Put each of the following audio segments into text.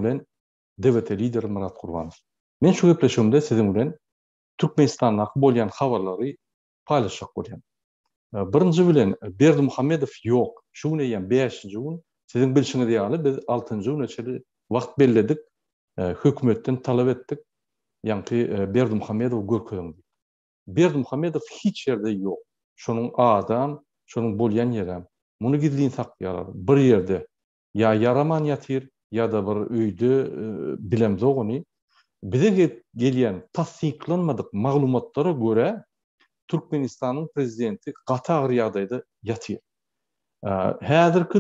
bilen DWT lideri Myrat Gurbanow. Men şu gepleşigimde siziň bilen Türkmenistandaky bolýan habarlary paýlaşjak bolýan. Birinji bilen Berdimuhamedow ýok. Şu gün eýýäm bäşinji gün. Siziň bilşiňiz ýaly biz altynjy güne çenli wagt belledik. Hökümetden talap etdik. Ýaňky Berdimuhamedowy görkeziň diýip. Berdimuhamedow hiç ýerde ýok. Şonuň adam, şonuň bolýan ýerem. Muny gizlin saklaýarlar. Bir ýerde ýa ýaraman ýatyr, ýa-da bir öýde bilemzok ony. Bize gelýän tassyklanmadyk maglumatlara görä, Türkmenistanyň prezidenti gaty agyr ýagdaýda ýatyr. Häzirki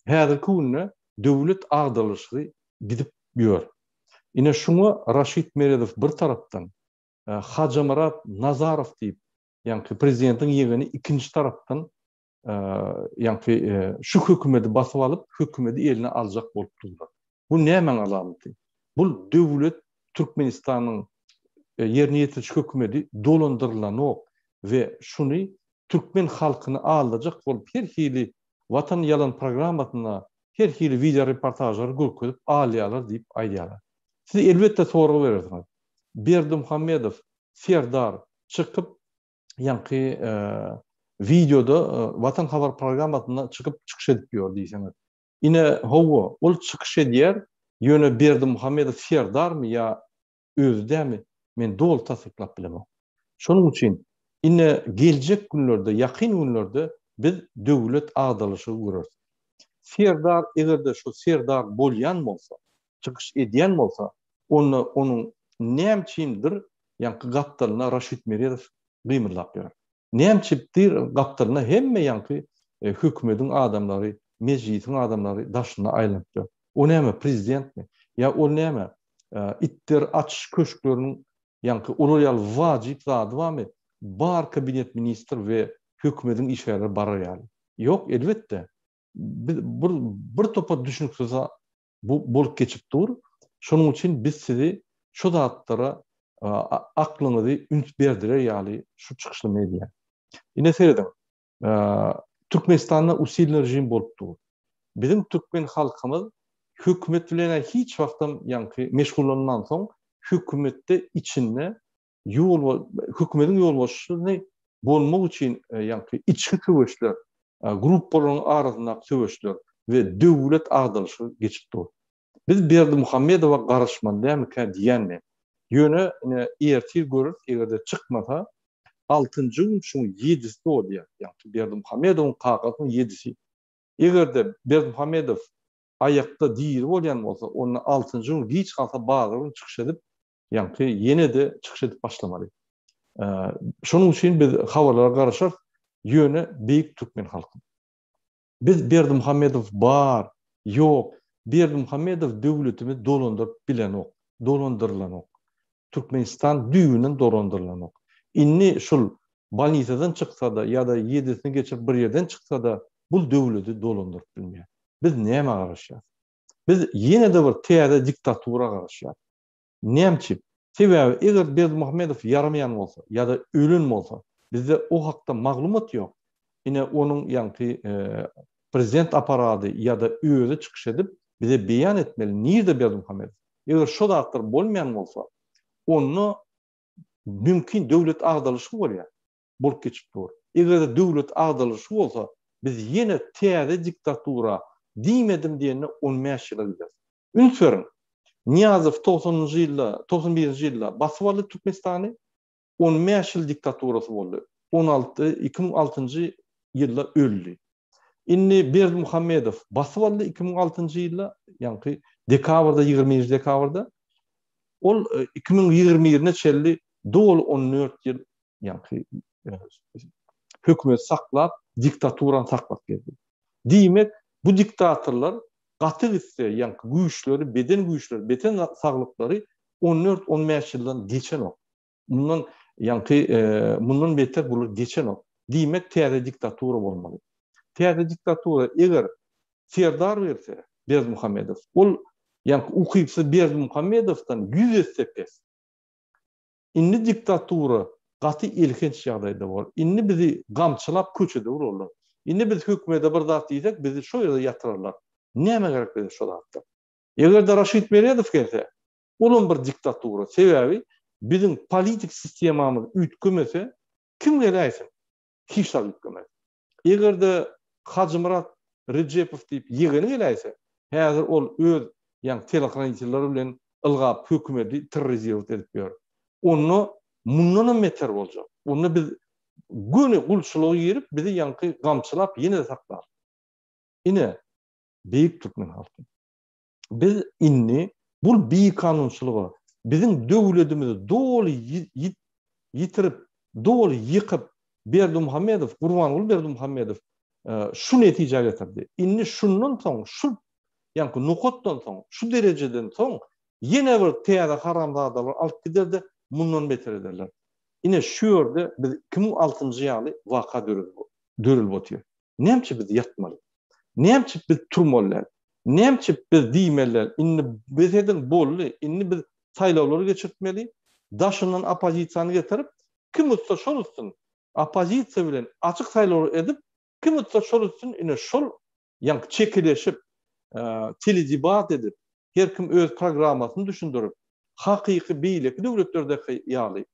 häzirki günde döwlet agdarylyşygy gidip ýör. Ine şuňa Raşid Meredow bir tarapdan, Hajamyrat Nazarow diýip, ýaňky prezidentiň ýegeni ikinji tarapdan ýaňky şu hökümeti basyp alyp, hökümeti eline aljak bolup durlar. Bu nämäň alamaty? Bu döwlet Türkmenistanyň ýerine ýetiriji hökümeti dolandyrylanok we şuny türkmen halkyny aldajak bolup her hili Watan ýalan programmasynda her hili wideo reportažlary görkezip alýarlar diýip aýdýarlar. Siz elbetde sorag berersiňiz. Berdimuhamedow, Serdar çykyp ýaňky wideoda Watan habar programmasynda çykyp çykyş edip ýör diýseňiz. Ine, hawa, ol çykyş edýär, ýöne Berdimuhamedow Serdarmy ýa özi dämi, men doly tassyklap bilemok. Şonuň üçin ine geljek günlerde, ýakyn günlerde biz döwlet agdalyşygy göreris. Serdar eger-de şu Serdar bolýan bolsa, çykyş edýän bolsa, onda onuň näme üçindir ýaňky gapdalynda Raşid Meredow gymyldap ýör. Näme üçindir gapdalynda hemme ýaňky hökümediň adamlary, mejlisiň adamlary daşynda aýlanyp ýör. O näme, prezidentmi? Ýa ol näme, itler açyş köşkleriniň ýaňky olar ýaly wajyp zady barmy? Bar kabinet ministr we hökümediň işgärleri barar ýaly. Ýok, elbetde. Biz bir bir topar düşüniksiz bu bolup geçip dur. Şonuň üçin biz sizi şu zatlara aklyňyzy üns berdirer ýaly şu çykyşymy edýän. Ine serediň. Türkmenistanda usilnyý režim bolup dur. Biziň türkmen halkymyz hökümet bilen hiç wagtam ýaňky meşgullanmansoň hökümetde içinde ýol hökümediň ýolbaşçysyny bolmak üçin ýaňky içki söweşler, gruppalaryň arasyndaky söweşler we döwlet agdarylyşy geçip dur. Biz Berdimuhamedowa garaşmaly dälmikä diýýän men. Ýöne ine ertir göreris eger-de çykmasa altynjy gün şuň ýedisi dolýar. Ýagny Berdimuhamedowyň kakasynyň ýedisi. Eger-de Berdimuhamedow aýakda diri bolýan bolsa onda altynjy gün giç galsa bazar güni çykyş edip ýaňky ýene-de çykyş edip başlamaly. Şonuň üçin biz habarlara garaşarys, ýöne beýik türkmen halky. Biz Berdimuhamedow bar, ýok, Berdimuhamedow döwletimizi dolandyryp bilenok, dolandyrylanok. Türkmenistan düýbünden dolandyrylanok. Indi şul bolnisadan çyksa-da ýa-da ýedisini geçirip bir ýerden çyksa-da bul döwleti dolandyryp bilmeýär. Biz nämä garaşýas? Biz ýene-de bir täze diktatura garaşýas. Näme üçin? Sebäbi eger Berdimuhamedow ýaramaýan bolsa ýa-da ölen bolsa, bizde o hakda maglumat ýok. Ine onuň ýaňky prezident apparady ýa-da özi çykyş edip bize beýan etmeli nirde Berdimuhamedow. Eger şo zatlar bolmaýan bolsa, onda mümkin döwlet agdarylyşygy bolýar. Bolup geçip dur. Eger-de döwlet agdarylyşy bolsa, biz ýene täze diktatura diýmedim diýende on bäş ýyla gideris. Üns beriň! Nyýazow togsanynjy ýylda, 91-nji ýylda basyp aldy Türkmenistany, on bäş ýyl diktaturasy boldy. On alty, 2006-njy ýylda öldi. Indi Berdimuhamedow basyp aldy 2006-njy ýylda, ýaňky dekabrda, 21-nji dekabrda. Ol 2021-ne çenli doly on dört ýyl ýaňky hökümeti saklap, diktaturany saklap geldi. Diýmek, bu diktatorlar gaty gitse, ýaňky güýçleri, beden güýçleri, beden saglyklary on dört, on bäş ýyldan geçenok. Mundan ýaňky mundan beter bular geçenok. Diýmek, täze diktatura bolmaly. Täze diktatura eger Serdar berse, Berdimuhamedow, ol ýaňky ukypsyz Berdimuhamedowdan ýüz esse pes. Indi diktatura gaty elhenç ýagdaýda bor. Indi bizi gamçylap köçede urarlar. Indi biz hökümete bir zat diýsek, bizi şo ýerde ýatyrarlar. Nämä gerek bize şo zatlar? Eger-de Raşid Meredow gelse, olam bir diktatura. Sebäbi biziň politik sistemamyz üýtgemese, kim geläýsin, hiç zat üýtgemez. Eger-de Hajymyrat Rejepow diýip ýegeni geläýse, häzir ol öz ýaňky telohranitelleri bilen ylgap hökümeti terrorizirowat edip ýör. Onda mundanam beter boljak. Onda biz göni gulçulyga girip, bizi ýaňky gamçylap ýene-de saklar. Ine, beýik türkmen halky. Biz indi bul bikanunçylyga, biziň döwledimizi doly ýitirip, doly ýykyp Berdimuhamedow, Gurbanguly Berdimuhamedow şu netijä getirdi. Indi şundan soň, şu ýaňky nokatdan soň, şu derejeden soň ýene bir täze haramzadalar alyp gider-de, mundan beter ederler. Ine şu ýerde biz 2006-njy ýaly waka dörelip otyr. Nämçe biz ýatmaly? Nämçe biz turmaly däl? Nämçe biz diýmeli däl? Indi bes ediň, boldy. Indi biz saýlawlary geçirtmeli. Daşyndan oppozisiýany getirip, kim utsa şol utsun. Oppozisiýa bilen açyk saýlawlar edip, kim utsa şol utsun, ine şol ýaňky çekeleşip, teledebat edip, her kim öz programmasyny düşündirip, hakyky beýleki döwletlerdäki ýaly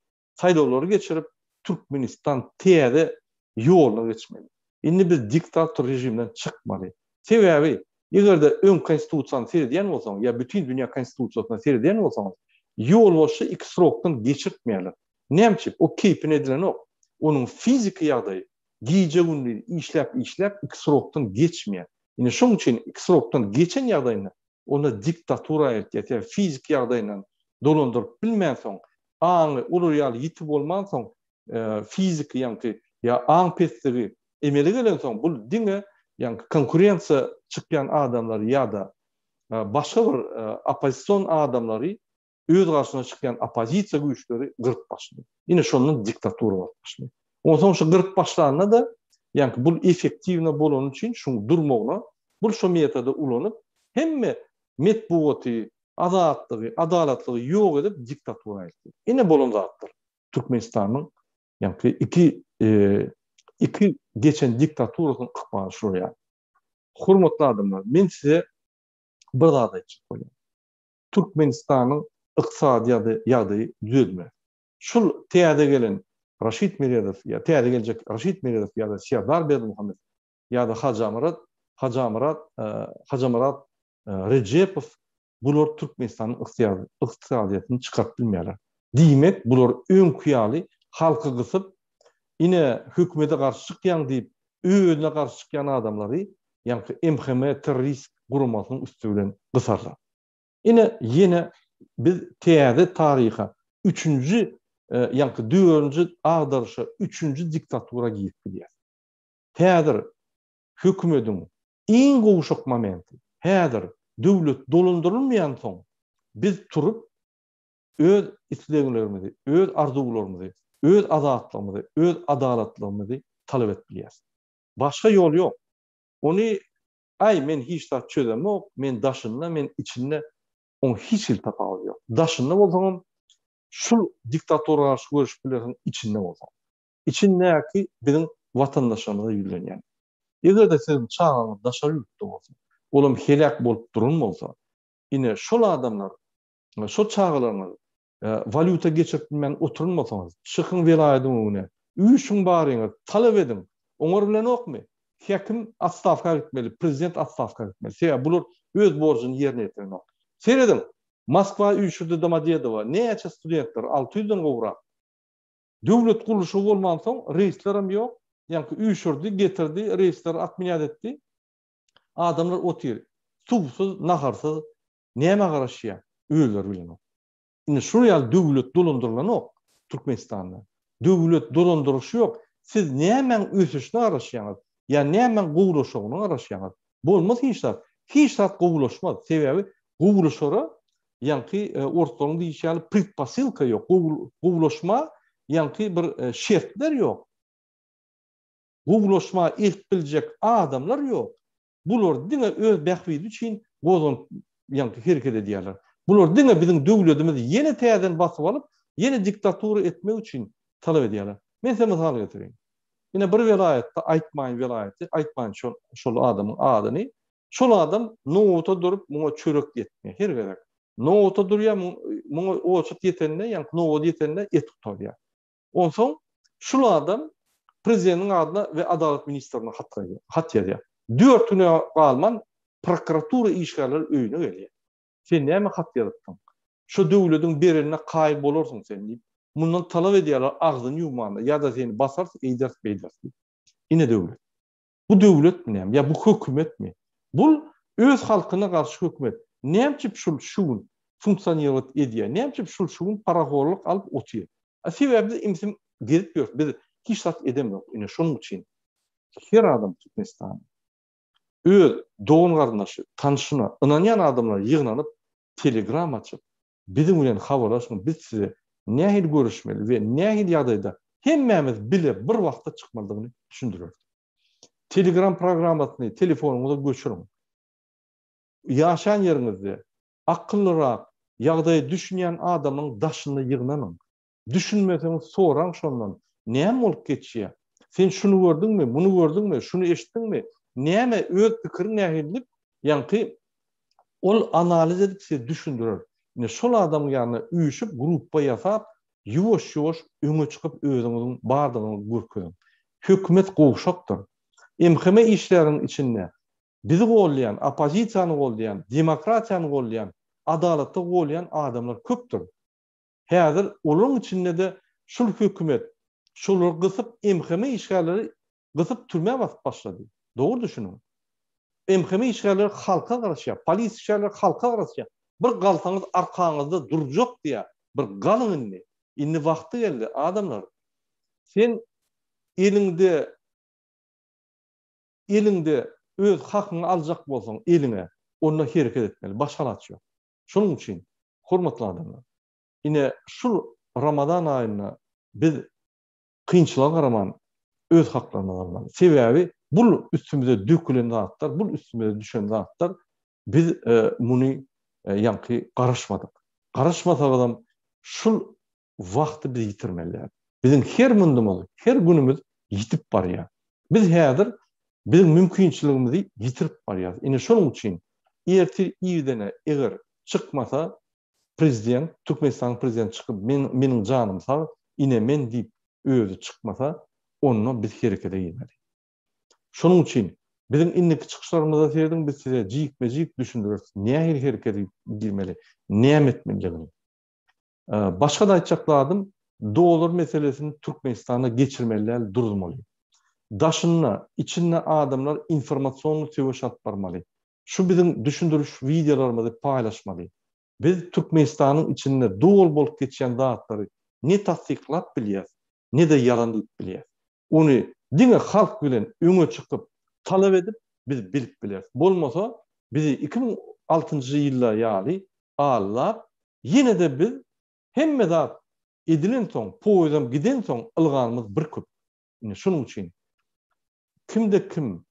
saýlawlary geçirip, Türkmenistan täze ýoluna geçmeli. Indi biz diktator režimden çykmaly. Sebäbi, eger-de öň konstitusiýany seredýän bolsaň, ýa bütin dünýä konstitusiýasyna seredýän bolsaňyz, ýolbaşçy iki srokdan geçirtmeýärler. Näme üçin? O keýpine edilenok. Onuň fiziki ýagdaýy gije-gündiz işläp-işläp iki srokdan geçmeýär. Indi şoň üçin iki srokdan geçen ýagdaýynda onda diktatura eltýär. Sebäbi fiziki ýagdaýyndan dolandyryp bilmänsoň, aňy olar ýaly ýiti bolmansoň, fiziki ýaňky ýa aň pesligi emele gelensoň, bul diňe ýaňky konkurensiýa çykýan adamlary ýa-da başga bir oppozision adamlary öz garşysyna çykýan oppozisiýa güýçleri gyryp başlady. Ine şondan diktatura bolup başlady. Onsoň şu gyryp başlanda-da, ýaňky bul effektiwno bolany üçin şuň durmagyna bul şo metody ulanyp, hemme metbugaty, azatlygy, adalatlygy ýok edip diktatura eltdi. Ine bolan zatlar. Türkmenistanyň ýaňky iki iki geçen diktaturasynyň ykbaly şular ýaly. Hormatly adamlar, men size bir zat aýtjak bolýan. Türkmenistanyň ykdysady ýagdaýy düzelmez. Şul täze gelen Raşid Meredow ýa täze geljek Raşid Meredow ýa-da Serdar Berdimuhamedow ýa-da Hajamyrat Hajamyrat Hajamyrat Rejepow bular Türkmenistanyň ykdysadyýetini çykaryp bilmeýärler. Diýmek, bular öňki ýaly halky gysyp, ine hökümete garşy çykýaň diýip, özüne garşy çykýan adamlary ýaňky MHM terrorist guramasynyň üsti bilen gysarlar. Ine ýene biz täze taryha, üçünji ýaňky dördünji agdaryşa, üçünji diktatura girip gidýäs. Häzir hökümediň iň gowşak momenti, häzir döwlet dolandyrylmaýansoň biz turup öz isleglerimizi, öz arzuwlarymyzy, öz azatlygymyzy, öz adalatlygymyzy talap edip bilýäs. Başga ýol ýok. Ony Aý, men hiç zat çözemok, men daşynda, men içinde, oň hiç hili tapawudy ýok. Daşynda bolsaňam, şul diktatura garşy göreşip bilersiň, içinde bolsaň. Içindäki biziň watandaşlarymyza ýüzlenýän. Eger-de siziň çagaňyz daşary ýurtda bolsa, olam heläk bolup duran bolsa, ine, şol adamlar, şol çagalaryňyz walýuta geçirip bilmän oturan bolsaňyz, çykyň welaýadyň öňüne, üýşüň baryňyz, talap ediň. Oňar bilenokmy? Häkim otstawka gitmeli, prezident otstawka gitmeli. Sebäbi bular öz borjuny ýerine ýetirenok. Serediň, Moskwa üýşürdi Domodedowa, näçe studentler, 600-den gowrak. Döwlet gurluşygy bolmansoň, reýslerem ýok. Ýaňky üýşürdi, getirdi, reýsleri otmenýat etdi. Adamlar otyr. Suwsuz, naharsyz, Nämä garaşýar? Özleri bilenok. Indi şul ýaly döwlet dolandyrylanok Türkmenistanda. Döwlet dolandyryşy ýok. Siz nämäň ösüşine garaşýaňyz? Ýa nämäň gowulaşagyna garaşýaňyz? Bolmaz hiç zat. Hiç zat gowulaşmaz. Sebäbi gowulaşara ýaňky orslaryň diýişi ýaly predposylka ýok. Gowulaşma ýaňky bir şertler ýok. Gowulaşma eltip biljek adamlar ýok. Bular diňe öz bähbidi üçin gozganyp ýaňky hereket edýärler. Bular diňe biziň döwledimizi ýene täzeden basyp alyp, ýene diktatura etmek üçin talap edýärler. Men size mysal getireýin. Ine bir welaýatda, aýtmaýyn welaýaty, aýtmaýyn şol şol adamyň adyny. Şol adam nobata durup muňa çörek ýetmeýär her gezek. Nobata durýar, muňa oçurt ýetende, ýaňky nobat ýetende et gutarýar. Onsoň şul adam prezidentiň adyna we adalat ministrine hat hat ýazýar. Dört güne galman prokuratura işgärleri öýüne gelýär. Sen näme hat ýazypsyň? Şo döwlediň berenine kaýyl bolarsyň sen diýip, mundan talap edýärler agzyny ýuwmanda ýa-da seni basarys, eýderis, beýderis diýip. Ine döwlet. Bu döwletmi näme? Ýa bu hökümetmi? Bul öz halkyna garşy hökümet. Nämçip şul şu gün funksionirowat edýär? Nämçip şul şu gün parahorlyk alyp otyr? A sebäbi biz imsim gezip ýörüs. Biz hiç zat edemzok. Ine şonuň üçin her adam Türkmenistanda öz dogan-garyndaşy, tanşyna, ynanýan adamlara ýygnanyp telegram açyp, Biziň bilen habarlaşyň, biz size nähili görüşmeli we nähili ýagdaýda hemmämiz bile bir wagtda çykmalydygyny düşündireris. Telegram programmasyny telefonyňyza göçüriň. Ýaşaýan ýeriňizde akyllyrak, ýagdaýa düşünýän adamyň daşynda ýygnanyň. Düşünmeseňiz soraň şondan, näme bolup geçýär? Sen şuny gördüňmi, muny gördüňmi, şuny eşitdiňmi? Näme, öz pikiriň nähili diýip, ýaňky ol analiz edip size düşündirer. Ine şol adamyň ýanyna üýşüp gruppa ýasap, ýuwaş-ýuwaş öňe çykyp özüňiziň bardygyňyzy görkeziň. Hökümet gowşakdyr. MHM işgäriniň içinde bizi goldaýan, oppozisiýany goldaýan, demokratiýany goldaýan, adalaty golýan adamlar köpdür. Häzir olaryň içinde-de şul hökümet şolary gysyp MHM işgärleri gysyp türmä basyp başlady. Dogry düşüniň. MHM işgärleri halka garaşýar, polis işgärleri halka garaşýar. Bir galsaňyz arkaňyzda durjak diýýär. Bir galyň indi. Indi wagty geldi adamlar. Sen eliňde eliňde öz hakyňy aljak bolsaň eliňe onda hereket etmeli. Başga alaç ýok. Şonuň üçin, hormatly adamlar, ine şul Ramazan aýynda biz kynçylyga garaman öz haklarymyzy almaly. Sebäbi bul üstümize dökülen zatlar, bul üstümize düşen zatlar biz muny ýaňky garaşmadyk. Garaşmasagam şul wagty biz ýitirmeli däl. Biziň her mundumyz, her günümiz ýitip barýar. Biz häzir biziň mümkinçiligimizi ýitirip barýarys. Ine şonuň üçin ertir irdene eger çykmasa prezident, Türkmenistanyň prezidenti çykyp men meniň janym sag, ine men diýip özi çykmasa, onda biz herekete girmeli. Şonuň üçin biziň indiki çykyşlarymyza serediň, biz size jikme-jik düşündireris nähili herekete girmeli, näme etmelidigini. Başga-da aýtjak zadym, dollar meselesini Türkmenistanda geçirmeli däl, duruzmaly. Daşynda, içinde adamlar informasionny söweş alyp barmaly. Şu biziň düşündiriş wideolarymyzy paýlaşmaly. Biz Türkmenistanyň içinde dogry bolup geçýän zatlary ne tassyklap bilýäs, ne-de ýalan diýip bilýäs. Ony diňe halk bilen öňe çykyp, talap edip biz bilip bileris. Bolmasa bizi 2006-njy ýylda ýaly aldap, ýene-de biz hemme zat edilensoň, poýezdem gidensoň ylganymyz bir köp. Ine şunuň üçin kimde-kim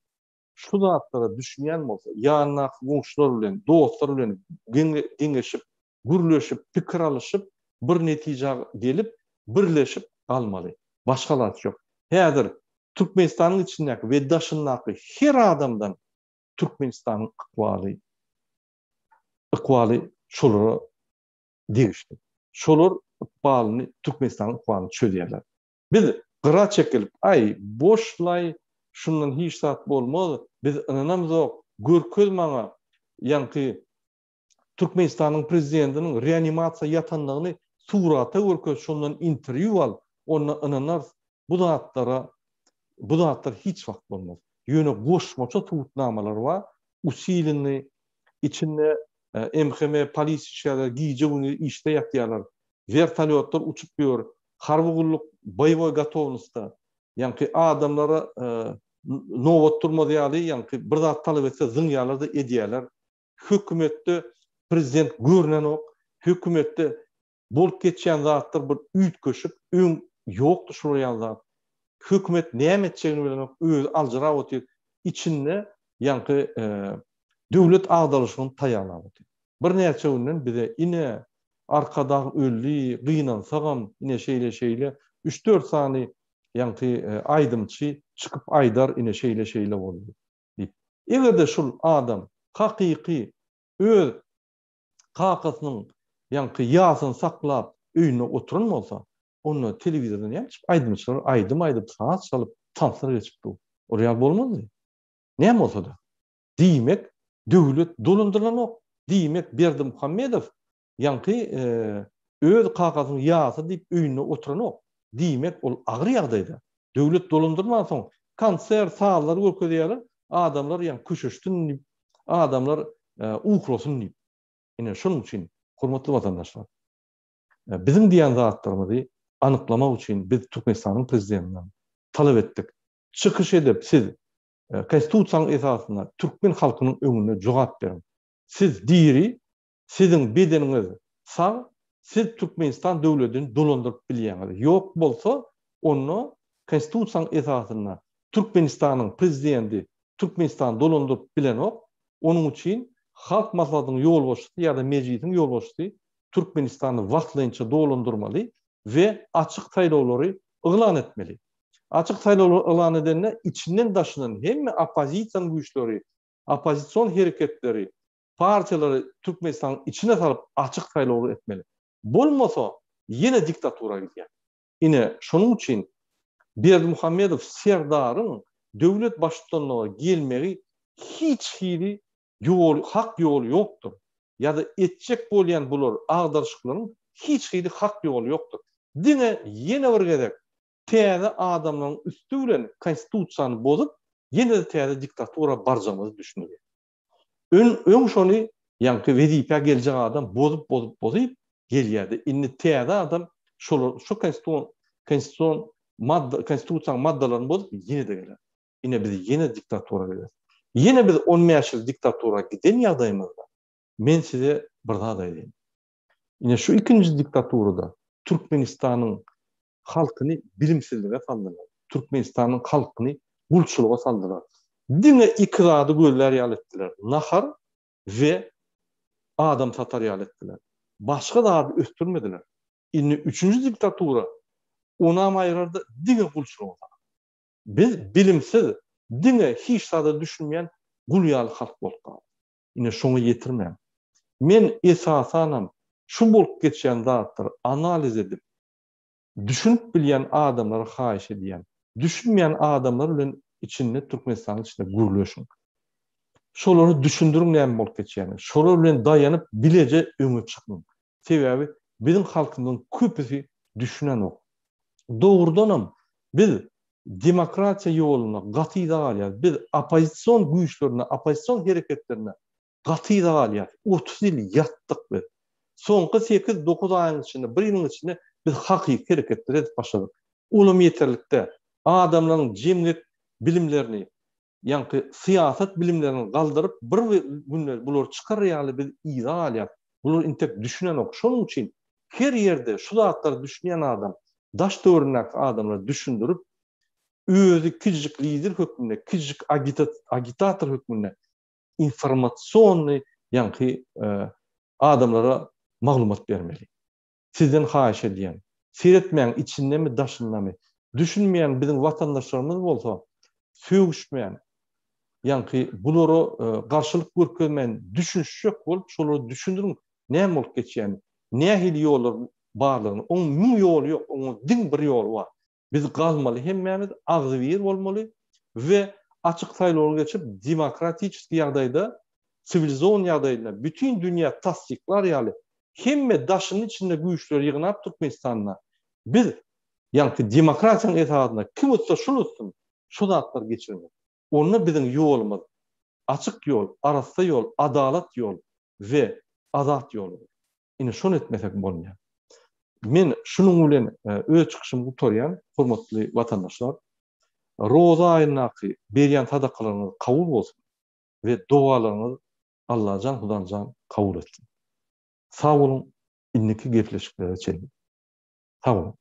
şu zatlara düşünýän bolsa, ýanyndaky goňşular bilen, dostlar bilen geňeşip, gürleşip, pikir alyşyp, bir netijä gelip, birleşip galmaly. Başga alaç ýok. Häzir Türkmenistanyň içindäki we daşyndaky her adamdan Türkmenistanyň ykbaly ykbaly şolara degişli. Şolar ykbalyny, Türkmenistanyň ykbalyny çözýärler. Biz gyra çekilip, aý, boş-laý, şundan hiç zat bolmaz, biz ynanamzok, görkez maňa, ýaňky Türkmenistanyň prezidentiniň reanimasiýa ýatandygyny surata görkez, şondan interwýu al, onda ynanarys. Bu zatlara, bu zatlar hiç wagt bolmaz. Ýöne goşmaça subutnamalar bar, usilennyý, içinde MHM, polis işgärleri gije-gündiz işde ýatýarlar, wertolýotlar uçup ýör, harby gulluk boýewoý gotownosda, ýaňky adamlara nobat durmaz ýaly, ýaňky bir zat talap etse zyňýarlar-da edýärler. Hökümetde prezident görnenok, hökümetde bolup geçýän zatlar bir üýtgeşik, öň ýokdy şular ýaly zat. Hökümet näme etjegini bilenok, özi aljyrap otyr, içinde ýaňky döwlet agdarylyşygyny taýýarlap otyr. Birnäçe günden bize ine Arkadag öldi, gynansagam ine şeýle-şeýle, üç-dört sany ýaňky aýdymçy çykyp aýdar ine şeýle-şeýle boldy diýip. Eger-de şul adam hakyky öz kakasynyň ýaňky ýasyny saklap öýünde oturan bolsa, onda telewizorda näme üçin aýdymçylar aýdym aýdyp, saz çalyp, tanslar geçip dur? Ol ýaly bolmazdy. Näme bolsa-da. Diýmek, döwlet dolandyrylanok. Diýmek, Berdimuhamedow ýaňky öz kakasynyň ýasy diýip öýünde oturanok. Diýmek, ol agyr ýagdaýda. Döwlet dolandyrmansoň, konsert, sazlar görkezýärler, adamlar ýaňky köşeşsin diýip, adamlar uklasyn diýip. Ine, şonuň üçin, hormatly watandaşlar, biziň diýen zatlarymyzy anyklamak üçin biz Türkmenistanyň Prezidentinden talap etdik. Çykyş edip, siz Konstitusiýanyň esasynda türkmen halkynyň öňünde jogap beriň. Siz diri, siziň bedeniňiz sag, siz Türkmenistan döwledini dolandyryp bilýäňiz. Ýok bolsa, onda Konstitusiýanyň esasynda Türkmenistanyň Prezidenti Türkmenistany dolandyryp bilenok, onuň üçin Halk Maslahatynyň ýolbaşçysy ýa-da Mejlisiň ýolbaşçysy Türkmenistany wagtlaýynça dolandyrmaly we açyk saýlawlary yglan etmeli. Açyk saýlawlary yglan edende içinden-daşyndan hemme oppozisiýanyň güýçleri, oppozision hereketleri, partiýalary Türkmenistanyň içine salyp açyk saýlawlar etmeli. Bolmasa ýene diktatura gidýär. Ine, şonuň üçin Berdimuhamedow Serdaryň döwlet baştutanlyga gelmegi hiç hili ýoly, hak ýoly ýokdur. Ýa-da etjek bolýan bular agdaryşyklaryň hiç hili hak ýoly ýokdur. Diňe ýene bir gezek täze adamlaryň üsti bilen konstitusiýany bozup, ýene-de täze diktatura barjagymyzy düşündirýär. Ön, öň şony ýaňky wezipä geljek adam bozup, bozup, bozyp gelýärdi. Indi täze adam şolar, şu konstitusion, konstitusion madda, konstitusiýanyň maddalaryny bozup ýene-de geler. Ine biz ýene diktatura gideris. Ýene biz 15 ýyl diktatura giden ýagdaýymyzda men size bir zat aýdaýyn. Ine şu ikinji diktaturada Türkmenistanyň halkyny bilimsizlige saldylar. Türkmenistanyň halkyny gulçulyga saldylar. Diňe iki zady gözlär ýaly etdiler. Nahar we adam satar ýaly etdiler. Başga zady ösdürmediler. Indi üçünji diktatura onam aýyrarda diňe gulçulyga salar. Biz bilimsiz, diňe hiç zada düşünmeýän gul ýaly halk bolup galdyk. Ine şoňa ýetirmäň. Men esasanam şu bolup geçýän zatlary analiz edip, düşünip bilýän adamlara haýyş edýän. Düşünmeýän adamlar bilen içinde Türkmenistanyň içinde gürleşiň. Şolara düşündiriň näme bolup geçýänini. Şolar bilen daýanyp bileje öňe çykyň. Sebäbi biziň halkymyzyň köpüsi düşünenok. Dogrudanam biz demokratiýa ýolunda gaty yza galýarys. Biz oppozision güýçlerine, oppozision hereketlerine gaty yza galýarys. 30 ýyl ýatdyk biz. Soňky 8-9 aýyň içinde, bir ýylyň içinde biz hakyky hereketler edip başladyk. Olam ýeterlik däl. Adamlaryň jemgyýet bilimlerini, ýaňky syýasat bilimlerini galdyryp, bir günde bulary çykar ýaly biz yza galýarys. Bular intek düşünenok. Şonuň üçin her ýerde şu zatlara düşünýän adam daş-töweregindäki adamlara düşündirip, özi kiçijik lider hökmünde, kiçijik agitator hökmünde informasionnyý ýaňky adamlara maglumat bermeli. Sizden haýyş edýän, seretmäň içindemi daşyndamy, düşünmeýän biziň watandaşlarymyz bolsa sögüşmän, ýaňky bulara garşylyk görkezmän düşünişjek bolup şolara düşündiriň näme bolup geçýänini, nähili ýollar barlygyny, oň müň ýoly ýok, oň diň bir ýoly bar. Biz galmaly hemmämiz agzybir bolmaly we açyk saýlawlar geçirip demokratiçeskiý ýagdaýda siwilizowan ýagdaýynda bütin dünýä tassyklar ýaly hemme daşyny içinde güýçleri ýygnap Türkmenistanda biz ýaňky demokratiýanyň esasynda kim utsa şul utsun şu zatlary geçirmeli. Onda biziň ýolumyz açyk ýol, arassa ýol, adalat ýol we azat ýol bolar. Ine şony etmesek bolmaýar. Men şunuň bilen öz çykyşymy gutarýan, hormatly watandaşlar. Roza aýyndaky berýän sadakalaryňyz kabul bolsun we dogalaryňyz Allajan Hudanjan kabul etsin. Sag boluň indiki gepleşiklere çenli. Sag boluň.